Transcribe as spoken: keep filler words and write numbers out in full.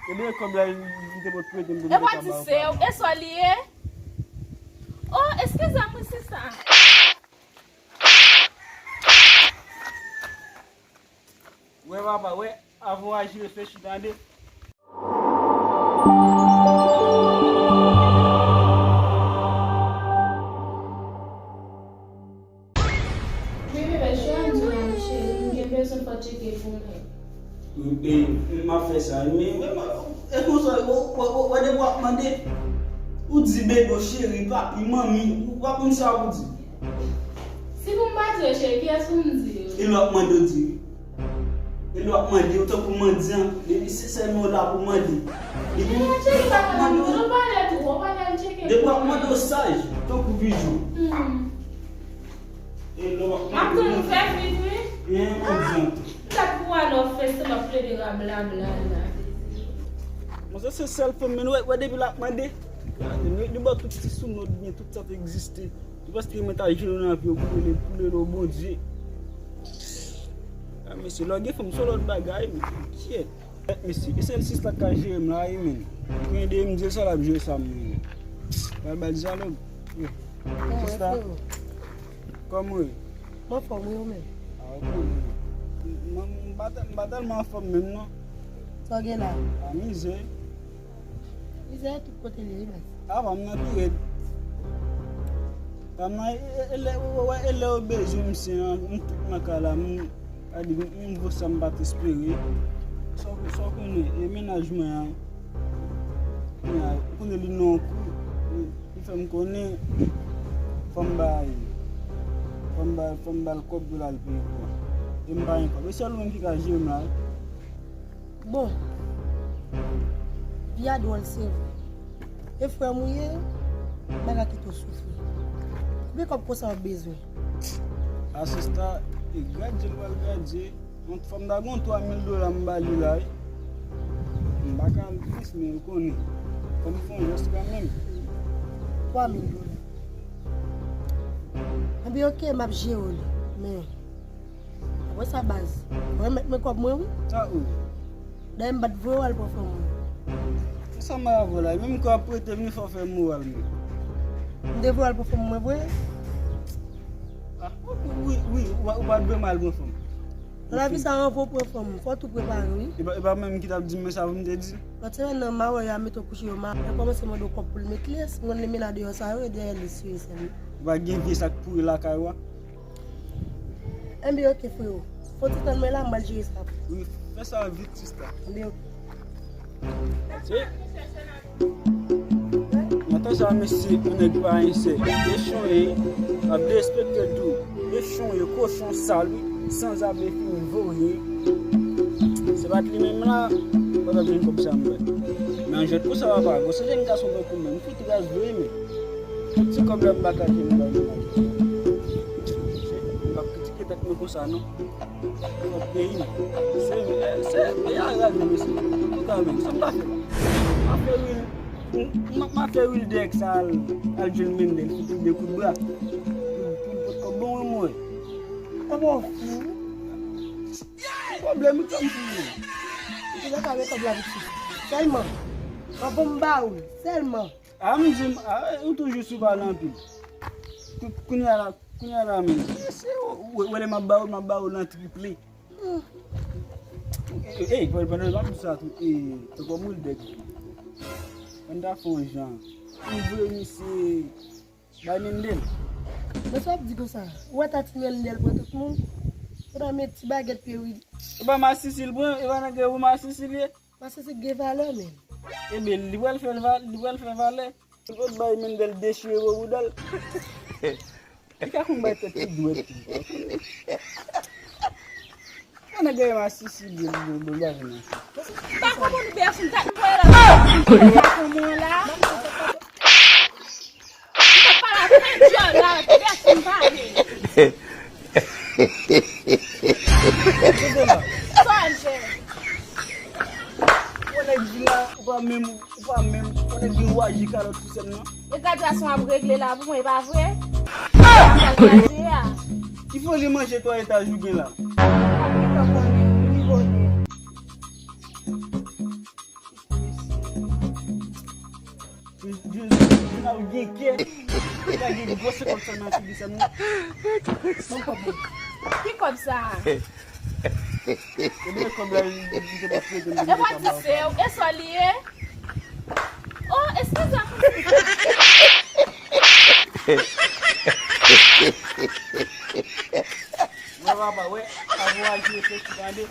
Ebyen, kòb la, li te pot prete m pou m te ka ba w. E pa di se, e sa li ye? Oh, eskize m, wi, sista. Wè, papa, wè, avan w aji, reflechi, tande. Wi, bebe, jodi a, cheri, m gen bezwen fò tcheke pou mwen. E, e, m ap fè sa, men, men, men, e konsa, w, w, w, w, depi w ap mande, ou di bebe, cheri, papi, manmi, ou pa konn sa ou di. Si pou m pa di yo, cheri, kiyès pou m di yo? E lè w ap mande, ou di. E lè w ap mande, ou tankou mandyan, depi se sèlman w la pou mande. Depi w ap mande, ou pale twòp, ou pa ka tcheke. Depi w ap mande, ou saj, tankou bijou. Hmm. E lè w ap mande, m ap tann ou fè vit, wi. Hein, mandyan. Sa pou al nan fès, m ap plede rablabla la. Bon, sa se sèl fanm, men wè, wè depi l ap mande. Li, li bò tout ti sou nòt, byen tout sa te egziste. Ou panse mwen ta jwenn nan vi w pou rele, pou rele w Bondye? A, mesye, lè w gen fanm, se yon lòt bagay, mesye. Kyèt. Mesye, e sèl sista k ka jere m la, wi, men. Pou ede m di l sa, l ap jere sa, men. Pral ba l dyalòg. Sista, kòman w ye? M anfòm, wi, ou menm? A, ou konnen. M, m, m pa tèl-, m pa tèlman anfòm menm, non. Sa w gen la? A, mizè. Mizè tout kote l ye, wi, baz. A, pa m nan tou rèd. Pa m nan, e, e, e lè, wè, e lè yo bezwen m, se an, m tout nan kay la, m, gade, m, m vo sa m pa t espere. Sa w, sa w konnen, e mennaj mwen an, kounye a, ou konnen li nan yon kou, li, li fè m konnen, fò m bay, fò m bay, fò m ba l kòb pou l al peye kò. E m pa gen kòb. E sèl ou menm ki ka jere m la, wi. Bon, vi a dwòl, se vre. E frè m ou ye, m pa ka kite w soufri. Konbyen kòb konsa w bezwen? A sista, e gradye l pral gradye. Yon fò m ta gen yon twa mil dola m ba li la, wi. M pa ka al plis, men ou konnen. Fò m fè yon jès kanmenm. Twa mil dola. Ebyen, oke, m ap jere w li. Men, apre sa, baz, mwen mèt mwen kòb mwen, wi. Sa ou? Dayè, m pa t voye w al pran fanm mwen. Sa m ap avè w la? Menm kò ap prete m, li fò fè moral mwen. M te voye w al pran fanm mwen vre? A, wi, wi, ou pa, ou pa t voye m al pran fanm. Nan lavi sa, anvan w pran fanm, fò w tou prepare, wi. E pa, e pa mwen menm ki t ap di m, men sa pou m te di. Lòt semèn nan, m a wè y a mete w kouche yo, m a kòmanse mande w kòb pou l met lès. M konn limena deyò sa yo, e dèyè li sou esèl. Ou pa gen vye sak pouri lakay ou a? Enben, oke, freo. Fò ti tann mwen la, m pral jere sa pou ou. Wi, fè sa vit, sista. Enben, oke. Se, nan tan sa, mesye, yon nèg pa ensè. Echon ye, ap derespekte l tou. Echon ye, kochon sal, wi, sanzave fin voye. Se pa t li menm la, pa t ap jwenn kòb sa m wè. Nan jwèt konsa, papa, gwo se jèn gason tankou mwen, m fout raz vre, men. Tout ti kòb la m pa ka jwenn nan men. M p ap kritike tèt mwen konsa, non. Lòt peyi, se, se peyi a rale, mesye. Antouka, men, sa m ta fè? M a fè wil, m, m, m a fè wil dèyè sa al, al jwenn Mendel, fout li de kout bra. Pou, pou l pot kòb ban mwen, mwen. Kòman w fou? Pwoblèm ou tann pou mwen. Ou te ka met kòb la pitit. Sèlman. Anvan m ba ou l. Sèlman. A, m di m, a, ou toujou sou pale anpil. Kou-, kounye a la, kounye a la menm. Se, se, ou, ou, ou wè lè m ap ba ou, m ap ba ou nan triple. Hmm. Ey, ey, pandan, pandan m ap di sa tou, e, tankou moun dèk. Ann ta fè yon jan. Ou vle misye bay Mendel. Men sa w ap di konsa? Ou wè tati Mendel pran tout moun? Ou ta met ti bagèt pye wi. E pa masisi l pran, e pa nan gen ou masisi l ye? Masisi gen valè menm. Ebyen, li pral fè va-, li pral fè valè. Ou pot bay Mendel dechire pou bouda l. Li ka konn bay tèt li dwèt tou. Mwen nan gen masisi li, li, li, li, li, li. Pa konprann pèsonn, tèt mwen la. Mwen la. Ou pa pale avèk dyòl la, pèsonn pale. Sa w ap fè? Ou nèg di la, ou pa menm, ou pa menm, ou nèg di ou aji kalòt sou sèn nan. E gradyasyon ap regle la pou mwen, e pa vre? Ki foli manje twa etaj ou gen la? Ou pa konnen, ou konnen. Ou gen kè. Ou pa gen gwo senkant san nan figi sa, non? Bon, kòb mwen. Ki kòb sa? Ebyen, kòb la, li, li te pa fouye, li te pa ba w. E pa di se w, e sa li ye? Oh, eskize. Mwen papa, wè, pa voyaje, reflechi, tande.